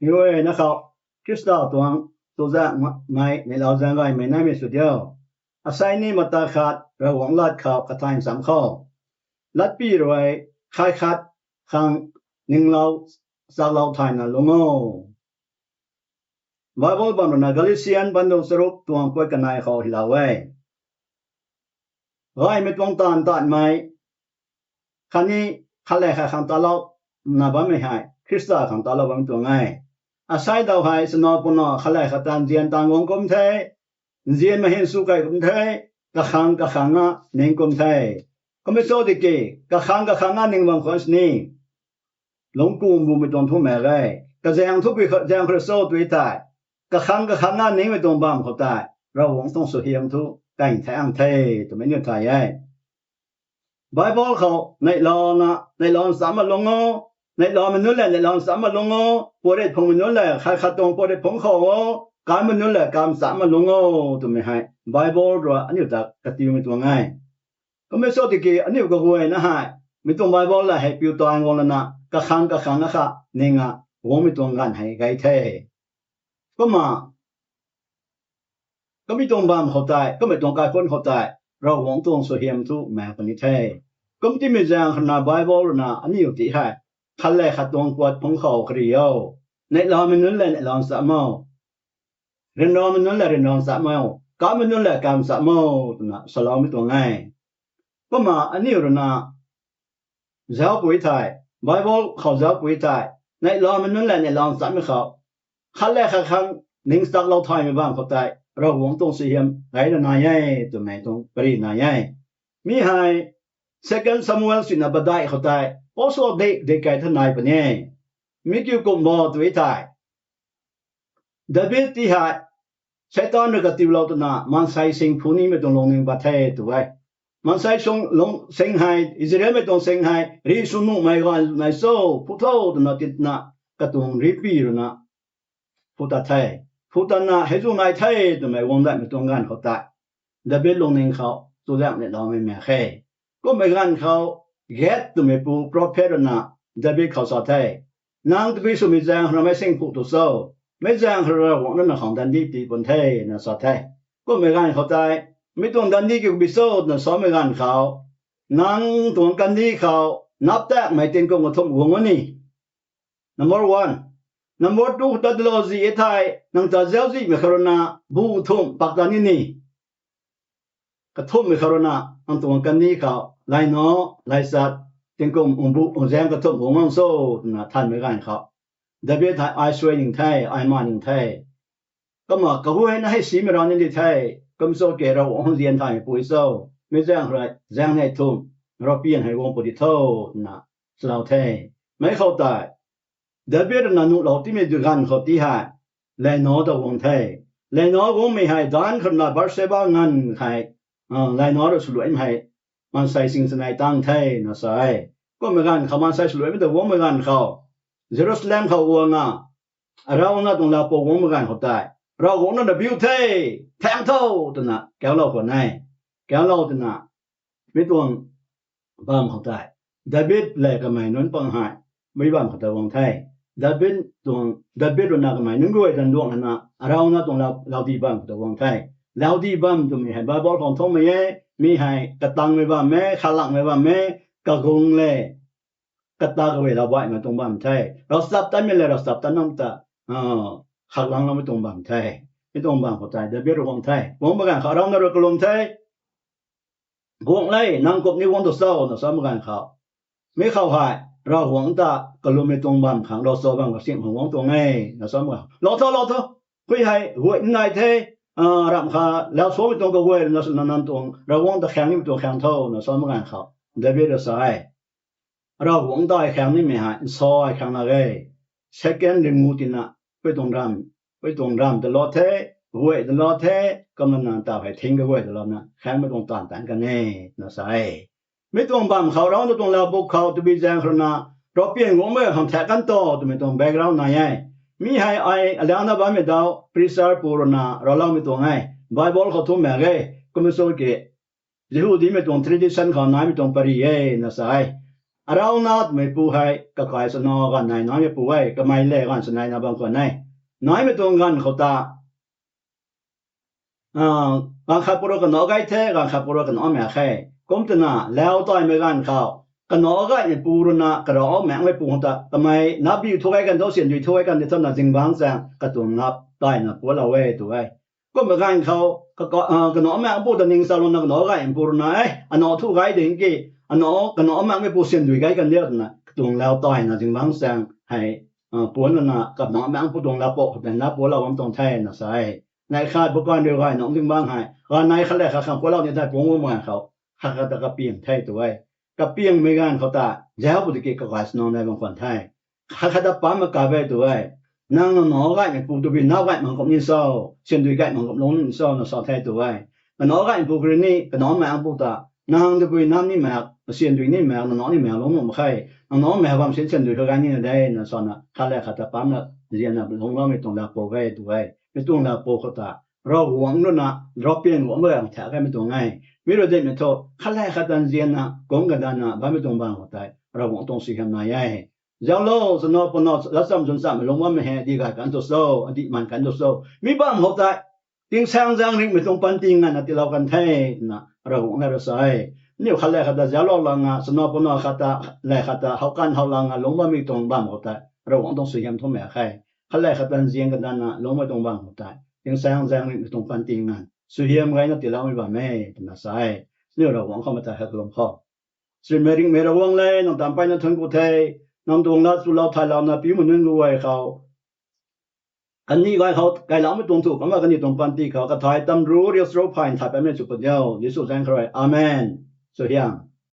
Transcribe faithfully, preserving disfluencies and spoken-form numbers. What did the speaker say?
Meic guayna khou Khrista tuang tuzakmei neihlau zaeng gaymei naimei sw diu. Asei ni mata khat Ravguangc lat khou kathay nchamc khou latpy rui khat khat khang ninglou chaklou thayna lung o. Bible bam rui na Galatian pandu charuk tuang puat kanei khou hylou e. Gaymei tuang taanv taanmei khatni khat le khat khang talouna bammei hei Khrista khang talou bammei tuang e. Asei daw hei chana puna khat le khat ta nzian taanv guang kum the, nzianmei hei sw key kum the, kakhang kakhang na ning kum the. Kummei cho tiki, kakhang kakhang na ning bam khwan sini lungc kum bumei tuang thu mak ge. Kazaeng thu zaeng khou rui cho tw thei, kakhang kakhang na ningmei tuang bam khou tei Ravguangc tuang suaihiam thu kaeng thang the twmei niw thay e. Bible khou neihlouna neihlouna cham ma lung o, neihloumei nunc lev neihlouna cham ma lung o, puatrit phungmei nunc lev khat khat tuang puatrit phungc khou o, kanmei nunc lev kam cham ma lung o twmei hei Bible rui aniu ta katiumei tuang e. Kummei cho tiki aniu kaguayna hei mi tuang Bible lev hei piu taanv guang lana kakhang kakhang na kha ning a guangmei tuang ganv hei gay the. Kumna kamei tuang bam khou tei, kamei tuang kaikhunh khou tei Ravguangc tuang suaihiam thu mak puni the. Kum timei zaeng khou rui na Bible rui na aniu ti hei khat le khat tuang puat phungc khou kari o, neihloumei nunc lev neihlouna cham o, ryanramei nunc lev ryanra cham o, kanmei nunc lev kam cham o twna saloumei tuang e. Kumna aniu rui na zaucpui thei, Bible khou zaucpui thei, neihloumei nunc lev neihlouna chammei khou khat le khat khang ning chaklou thaymei bam khou tei Ravguangc tuang suaihiam gayna nai e twmei tuang pary nai e. Mi hei Second Samuel sina padeih khou tei post de de key tha nai puni e. Mi kiu kum bo tw thei, David ti hei Seitaan rui katiulou twna maansei sing phu nimei tuang lungning pat the tw e. Maansei sing hei, Israelmei tuang sing hei rih sw nuhmei ganv nai cho, phu tho twna titna katuang rihpy rui na phu tat the. Phu tatna hei zu nai the twmei guang datmei tuang ganv khou tei David lungning khou tuzak neihloumei mak khe. Kummei ganv khou Gad twmei pu prophet rui na David khou sa the, nang tabui swmei zaeng khou na meic sing phu tu cho, meic zaeng khou rui Ravguangc na nang khang dandi tii pun the na sa the. Kummei ganv khou tei mi tuang dandi kiu bi cho twna samei ganv khou, nang tuang kandih khou nap takmei tingkum kathumh guang o ni. Number one. Number two khou ta dalou zi e thei nang ta zauczihmei khou rui na bu kathumh pak ta ni ni. Kathumhmei khou rui na nang tuang kandih khou lainac, laichat, tingkum, bu zaeng kathumh guang o cho twna thanmei ganv khou David hei ai suai ning the, ai ma ning the. Kumna kaguayna hei simei rau ni di the, kum cho ke Ravguangc hang zian thaymei pui cho, meic zaeng khou rui zaeng nei thumh ravpian hei guang pw di tho twna salou the. Meic khou tei David rui na nuhlou timei ganv khou ti hei lainac ta guang the. Lainac guangmei hei danc khou rui na Bathsheba nganv hei lainac rui swluaimei hei maansei sing chanei tang the na sa e. Kummei ganv khou maansei swluaimei ta guangmei ganv khou Jerusalem khou guangna Arauna tuang lau pou guangmei ganv khou tei Ravguangc na na biu the, thaeng tho twna kaulou khwan e. Kaulou twna mi tuang bam khou tei David lev kamei nunc pang hei mi bam khou ta guang the. David tuang, David rui na kamei nunc guay tan duang hana Arauna tuang lau, laudi bam khou ta guang the. Laudi bam twmei hei Bible khou thumhmei e, mi hei katangmei bam e, khalangmei bam e, kagung le kata kaguay lau baihmei tuang bam the. Ravchaptatmei le ravchaptat nam ta khaklangloumei tuang bam the. Mi tuang bam khou tei David rui guang the. Guangmei ganv khou Arauna rui kalum the. Guang le, nang kum ni guang tu cho na samei ganv khou mi khou hei Ravguangc ta kalummei tuang bam khang ravchap bam kasim khang guang tuang e na samei ganv khou, lou tho, lou tho, hui hei guay nai the, ramh kha lau samei tuang kaguay rui na swna nang tuang Ravguangc ta khaeng nimei tuang khaeng tho na samei ganv khou David rui sa e. Ravguangc ta ai khaeng nimei hei nsa ai khaeng lak e. Second ringu tina pui tuang ram, pui tuang ram ta lou the, guay ta lou the, kumna nang ta hei thing kaguay ta louna khaengmei tuang taanv taanc kan e na sa e. Mi tuang bam khou Arauna tuang lau buk khou tabui zaeng khou rui na ravpian guangmei khang thak kan to twmei tuang background nai e. Mi hei ai aliangna bammei dau preacher pu rui na raloumei tuang e. Bible khou thumhmei e. Kum cho ke Jihudimei tuang tradition khou naimei tuang pary e na sa e. Arauna twmeipu hei kakai swna ganv nai naimeipu e, kamei le ganv sw naina bam khwan e. Naimei tuang ganv khou ta ganv khat pu rui kanac gay the, ganv khat pu rui kanac maek khe. Kum twna lau taimei ganv khou, kanac gaymeipu rui na karac maekmeipu khou ta, kamei napbiu thu gay kan tho, syandui thu gay kan di tho na zingbangc chaeng katuang lap taina puatlou e tw e. Kummei ganv khou, kanac maekpu ta ning salouna kanac gaymeipu rui na e, anac thu gay ding ki, anac kanac maekmeipu syandui gay kan di twna katuang lau taina zingbangc chaeng hei puan lana kanac maekpu tuang lap pou khou tei na puatlou bam tuang the na sa e. Neih khat bukan riu gay nunc zingbangc hei ganv nai khat le khat khang puatlou ni thei puang guangmei ganv khou, khat khat ta kapiang the tw e. Kapiangmei ganv khou ta, zauc pu tiki kakai swna nai bam khwan the. Khat khat ta pamna kap e tw e. Nang nanac gaymeipu tabui nap gay mak kum ni cho, syandui gay mak kum lung ni cho na sa the tw e. Kanac gaymeipu kari ni kanac maekpu ta, nang tabui nap ni maek, syandui ni maek, nanac ni maek lung nuh mak khe. Nanac maek bam sin syandui kha gay nina de na sana khat le khat ta pamna nzianna lungloumei tuang lap pou e tw e. Mi tuang lap pou khou ta, Ravguangc rui na, Ravpian guangc rui ang thak kaimei tuang e. Mi rui dimei thu khat le khat ta nzianna kung kadanna bammei tuang bam khou tei Ravguangc tuang suaihiam nai e. Zauclo, chana puna latcham chwnchamhmei lungc bammei hei di gay kan tu cho, adih man kan tu cho, mi bam khou tei tingsaengzaeng ringhmei tuang panty nganvna tiilou kan the, twna Ravguangc le rui sa e. Aniu khat le khat ta zauclou lana, chana puna khat ta, le khat ta how kan how lana lungc bammei tuang bam khou tei Ravguangc tuang suaihiam thu maek khe. Khat le khat ta nzian kadanna lungcmei tuang bam khou tei tingsaengzaeng ringhmei tuang panty nganv suaihiam gayna tiiloumei bam e, twna sa e. Aniu Ravguangc khou mei tei khat kalum khou, Swmei ringhmei Ravguangc le, nang taanv mpeyna thuanc ku the. Nang tuang lat swlou thaylouna piumei nunc guay khou kaniw gay khou kailoumei tuang thu kumna kaniw tuang panty khou kathay tamru riu charuk phay nthay patmei sw puni o, Jisu zaeng khou rui. Amen. Suaihiam.